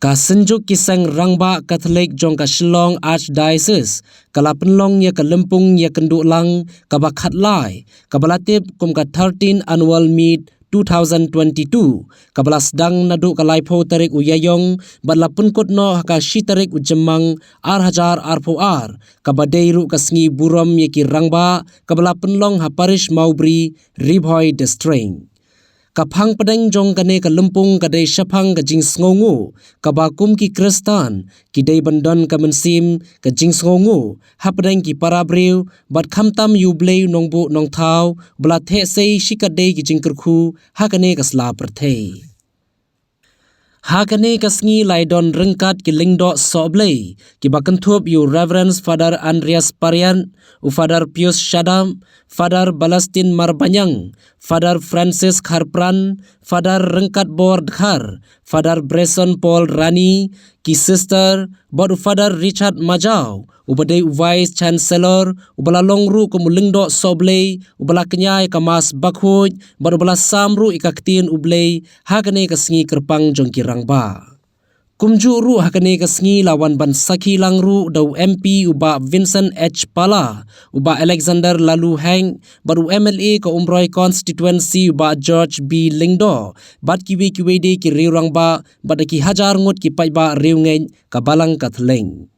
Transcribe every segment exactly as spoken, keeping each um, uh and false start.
Ka Synjuk ki Seng Rangbah Katholik jong ka Shillong Archdiocese ka la pynlong ïa ka lympung ïakynduh lang kaba khatlai, kaba la tip kum ka thirteen Annual Meet two thousand twenty-two, kaba la sdang naduh ka laiphew tarik u Ïaïong bad la pynkut noh ha ka shi tarik u Jymmang ar hajar arphew ar, kaba dei ruh ka sngi burom ïa ki rangbah, kaba la pynlong ha Parish Mawbri, Ri Bhoi District. Ka phang pdeng jong kane ka lympung ka dei shaphang ka jingsngewnguh kaba kum ki Khristan ki dei ban don ka mynsiem ka jingsngewnguh hapdeng ki para briew, bad khamtam ïa U Blei u Nongbuh Nongthaw, ba la theh sei shikatdei ki jingkyrkhu ha kane ka sla pyrthei. Ha kane ka sngi la ïadon ryngkat ki lyngdoh sohblei kiba kynthup ïa u Reverend Father Andreas Pariat, u Father Pius Shadap, Father Balestin Marbaniang, Father Francis Kharpran, Father Ryngkatbor Dkhar, Father Bryson Paul Rani, ki sister, bad u Father Richard Majaw, uba dei u Vice Chancellor, uba la long ruh kum u lyngdoh sohblei, uba la kñia ïa ka Mass Bakhuid, bad uba la sam ruh ïa ka Ktien U Blei ha kane ka sngi kyrpang jong ki rangbah. Kumjuh ruh ha kane ka sngi la wan ban sakhi lang ruh da u M P u Bah Vincent H Pala, u Bah Alexander Laloo Hek, bad u M L A ka Umroi Constituency u Bah George B Lyngdoh, bad kiwei kiwei de ki riew rangbah, bad da ki hajar ngut ki paidbah riewngeit ka Balang Katholik.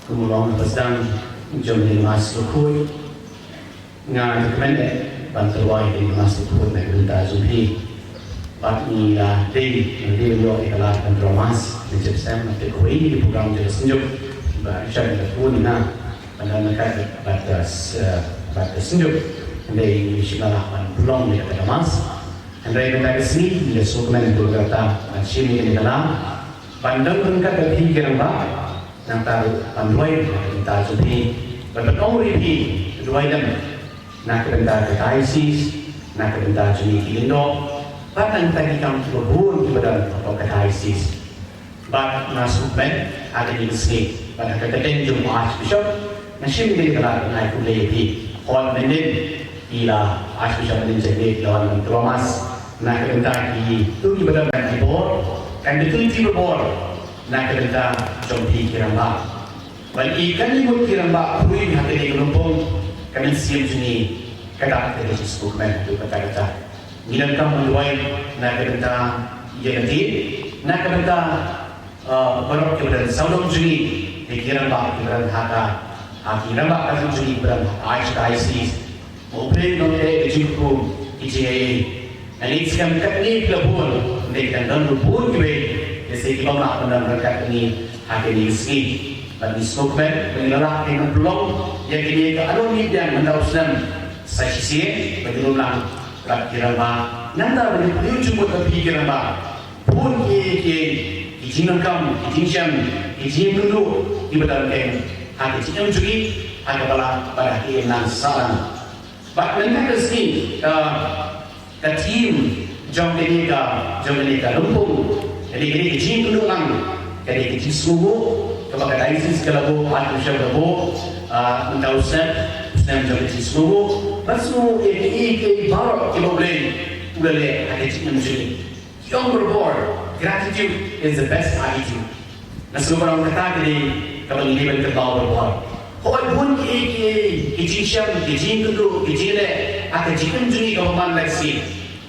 Kumno long ba sdang jong ngi Mass Bakhuid, nga kyrmen eh ban tyrwa ïa ka Mass Bakhuid na ka bynta jong phi. Bad ngi la dei, ngi dei ban ïoh ïa ka lad ban tyrwa Mass, ngi jep sem, ngi tip kawei na ki program jong ka Synjuk ba Richard da bun na ban don ryngkat bad ka s-, eh, bad ka Synjuk. Hynrei ngi shim la lah ban pynlong ïa kata ka Mass. Hynrei mynta ka sngi ngi la sngewkmen burom ïa kata ban shim ïa kane ka lad ban don ryngkat bad phi ki rangbah, nangta ruh ban duwai na ka bynta jong phi, ban pynong ïa phi, duwai lem na ka bynta ka diocese, na ka bynta jong ngi ki lyngdoh, bad na ka bynta ki kam kiba bun kiba don hapoh ka diocese. Bad nga sngewkmen ha kane ka sngi, bad ha ka kyrteng jong u Archbishop, nga shim kane ka lad ban ai khublei ïa phi. Hooid, mynnin phi la, Archbishop mynnin jong ngi phi la wan ban tyrwa Mass na ka bynta kito kiba don ki bor, kan kito kiba bor na ka bynta jong phi ki rangbah. Ban ïa kane mut ki rangbah khrui ha kane ka lympung, ka mynsiem jong ngi ka dap da ka jingsngewkmen haduh katta katta. Ngi donkam ban duwai na ka bynta ïa lade, na ka bynta, uh, baroh kiba don sawdong jong ngi, ïa ki rangbah kiba don ha ka, ha ki rangbah Katholik jong ngi kiba don ha ka Archdiocese. Mo, U Blei un ïoh teh ka jingkyrkhu, ki jingaiei. Ngi ngeit skhem katne ki la bun, hynrei ki dang don ruh bun kiwei, lehse ki bym lah ban don ryngkat bad ngi ha kane ka sngi. Bad ngi sngewkmen ba ngi la lah ban pynlong ïa kane ka Annual Meet biang mynta u snem sa shisien, ba ngin ym lang bad ki rangbah. Nangta ba ngin pynlong jingmut bad phi ki rangbah. Bun ki, ki, ki jingdonkam, ki jingshem, ki jingkynduh kiba don keiñ ha ka jingim jong ngi, ha kaba lah bad ha ka imlang sahlang. Bad mynta ka sngi, ka, ka theme jong kane ka, jong kane ka lympung, kane, kane ka jingkynduh lang, kane ka jingsngewnguh kaba ka diocese ka la buh, Archbishop la buh, ah, mynta u snem, u snem jong ka jingsngewnguh, ban sngewnguh ïa kiei kiei baroh kiba U Blei u la leh ha ka jingim jong ngi. Ki ong barabor, gratitude is the best attitude. Nga sngew ba kata ka dei kaba ngi dei ban kynmaw barabor. Hooid, bun kiei kiei, ki jingshem, ki jingkynduh, ki jingleh ha ka jingim jong ngi kaba man lehse.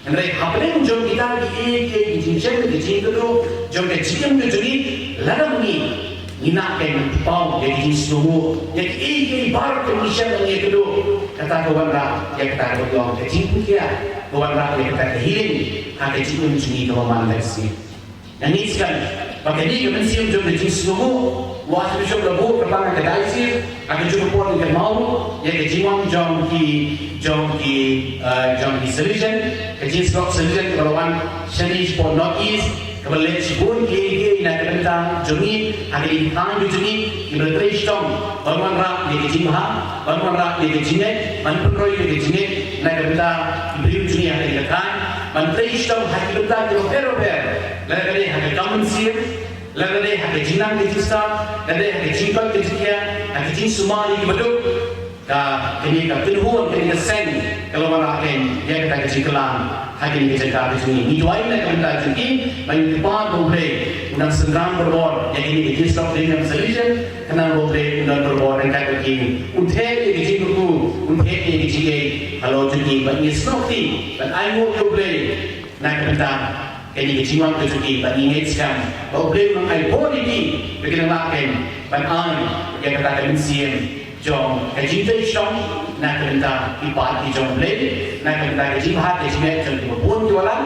Hynrei hapdeng jong kita kiei kiei, ki jingshem, ki jingkynduh jong ka jingim jong ngi, lada ngi ngi nang kynmaw ïa ki jingsngewnguh, ïa kiei kiei baroh ki jingshem, ïa kito, kata ka wanrah ïa kata kaba ngi ong ka jingpynkhiah, ka wanrah ïa kata ka healing ha ka jingim jong ngi kaba man lehse. Nga ngeit skhem ba kane ka mynsiem jong ka jingsngewnguh, u Archbishop la buh kyrpang ha ka diocese, ha kajuh ka por ngi kynmaw ïa ka jingwan jong ki, jong ki, eh, jong ki Salesian, ka jingïasyllok Salesian kaba la wan shane shapoh North East, kaba la leh shibun kiei kiei na ka bynta jong ngi, ha kine ki thaiñ jong ngi, kiba la trei shitom ban wanrah ïa ka jingbha, ban wanrah ïa ka jingngeit, ban pynroi ïa ka jingngeit na ka bynta ki briew jong ngi ha kane ka thaiñ, ban trei shitom ha ki bynta kiba pher bapher, lada ka dei ha ka kam mynsiem, Lada dei ha ka jingnang ka jingstad, lada dei ha ka jingkoit ka jingkhiah, ha ka jingsumar ïa ki baduk, ka kane ka kynhun, kane ka seng ka la wanrah keiñ ïa kata ka jingkylla ha kane ka jaka ka jong ngi. Ngi duwai na ka bynta jong ki ba ngi kyrpad ba U Blei un nang synran barabor ïa kane ka jingsuk dei na ka solution, khnang ba U Blei un don barabor ryngkat bad ki, un theh ïa ka jingkyrkhu, un theh ïa ka jingïeit halor jong ki, ba ngi snoh kti ban ainguh ïa U Blei na ka bynta kane ka jingwan ka jong ki, ba ngi ngeit skhem ba U Blei un ai bor ïa ki ba kin nang lah keiñ ban ai ïa kata ka mynsiem jong ka jingtrei shong na ka bynta ki paid ki jong U Blei, na ka bynta ka jingbha ka jingeh jong kiba bun kiba lan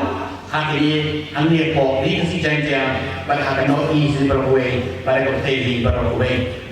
ha kane hangne hapoh Ri Khasi Jaiñtia bad ha ka North East baroh kawei bad ha ka pyrthei hi baroh kawei.